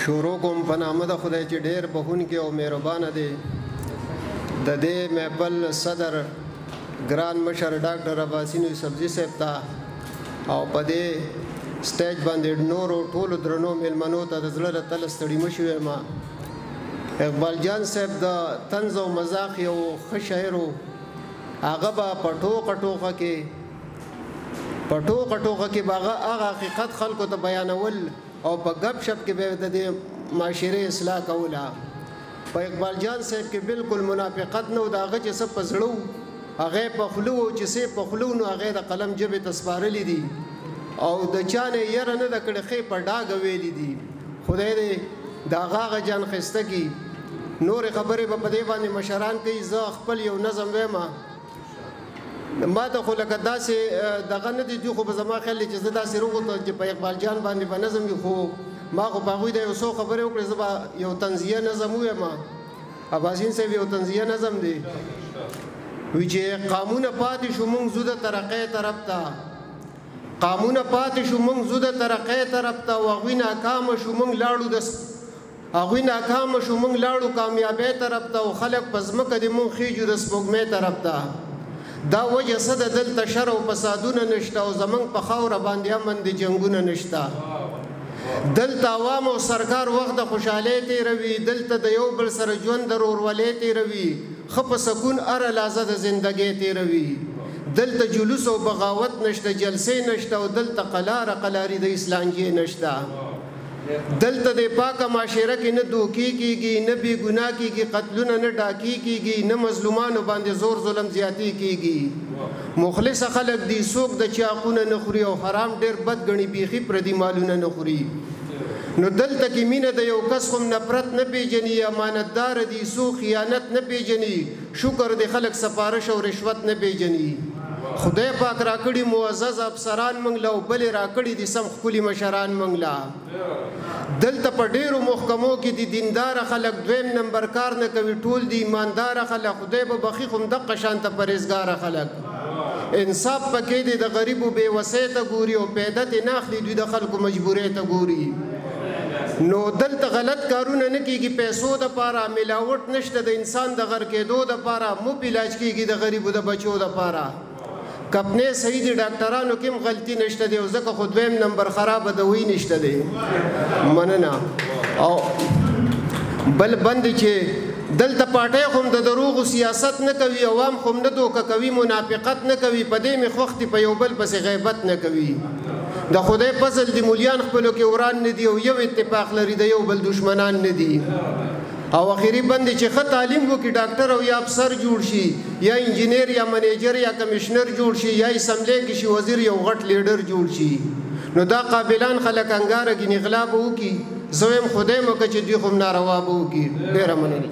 شروع کوم په نامه د خدای چې ډېر بخښونکی او مهربانه دی. د دې محفل صدر ګران مشر ډاکټر عباسین یوسفزي صاحب ته او په دې سټیج باندې نورو ټولو درنو میلمنو ته د زړه له تله ستړي مه شي وایم. اقبال جان صاحب د طنز او مزاح یو ښه شاعر و. هغه به په ټوکه ټوکه کې به هغه حقیقت خلکو ته بیانول او په ګپ شپ کې به د دې معاشرې اصلاح کوله. په اقبال جان صاحب کې بالکل منافقت نه و. د هغه چې څه په زړه و هغه په خوله و، چې څه په خوله و نو هغه د قلم ژبې ته سپارلي دي او د چا نه یې یره نه ده کړې، ښې په ډاګه ویلي دي. خدای دې د هغه هغه جان ښایسته کړي. نورې خبرې به په دې باندې مشران کوي. زه خپل یو نظم وایم. ما ته خو لکه داسې دغه نه دي، دوی خو به زما خیال دی چې زه داسې روغوتم چې په اقبال جان باندې به نظم وي، خو ما خو په هغوی د یو څو خبرې وکړې. زه به یو طنزیه نظم ووایم. اباسین صاحب یو طنزیه نظم دی وی چې قامونه پاتې شو موږ ځو د ترقۍ طرف ته، قامونه پاتې شو موږ ځو د ترقۍ طرف ته، او هغوی ناکامه شو موږ لاړو د هغوی ناکامه شو موږ لاړو کامیابۍ طرف ته، او خلک په ځمکه دي موږ خېژو د سپوږمۍ طرف ته. دا وجه څه ده؟ دلته شر او فسادونه نشته او زموږ په خاوره باندې امن دي جنګونه نشته. دلته عوام او سرکار وخت د خوشحالۍ تېروي، دلته د یو بل سره ژوند د ورورولۍ تېروي، ښه په سکون هره لحظه د زندګۍ تېروي. دلته جلوس او بغاوت نشته، جلسې نشته، او دلته قلاره قلاري د اسلانجې نشته. دلته د پاکه معاشره کې نه دوکې کېږي، نه بې ګناه کېږي، قتلونه نه ډاکې کېږي، نه مظلومانو باندې زور ظلم زیاتې کېږي. مخلصه خلک دي، څوک د چا حقونه نه خوري او حرام ډېر بد ګڼي، بیخي پردي مالونه نه خوري. نو دلته کې مینه د یو کس هم نفرت نه پیژني، امانتدار دي، څوک خیانت نه پیژني، شکر دی خلک سفارش او رشوت نه پیژني. خدای پاک راکړي معزز افسران موږ له، او بلې راکړي دي سم ښکلي مشران موږ له. دلته په ډېرو محکمو کې دي دینداره خلک، دویم نمبر کار نه کوي، ټول دي ایمانداره خلک. خدای به بخښي خو همدقه شان ته پرهېزګاره خلک. انصاف پکې دی، د غریبو بې وسۍ ته ګوري او پیدا ترې نه اخلي، دوی د خلکو مجبورۍ ته ګوري. نو دلته غلط کارونه نه کېږي پیسو دپاره، ملاوټ نشته د انسان د غر کېدو دپاره، مفت علاج کېږي د غریبو د بچو دپاره. کپنې صحیح دي، ډاکټرانو کې هم غلطي نشته دی، او ځکه خو دویم نمبر خرابه دوایي نشته دی. مننه. او بل بند چې دلته پارټۍ خو هم د دروغو سیاست نه کوي، عوام خو هم نه دوکه کوي، منافقت نه کوي، په دې مې خوښ دي په یو بل پسې غیبت نه کوي. د خدای فضل دي مولیان خپلو کې وران نه دي او یو اتفاق لري، د یو بل دشمنان نه دي. او اخري بند چې ښه تعلیم وکړي، ډاکټر او یا افسر جوړ شي، یا انجینر یا منیجر یا کمشنر جوړ شي، یا اسمبلۍ کې شي وزیر، یو غټ لیډر جوړ شي، نو دا قابلان خلک انګاره ګینې غلا به وکړي. زه وایم خدای مو که چې دوی خو هم ناروا به وکړي. ډېره مننه.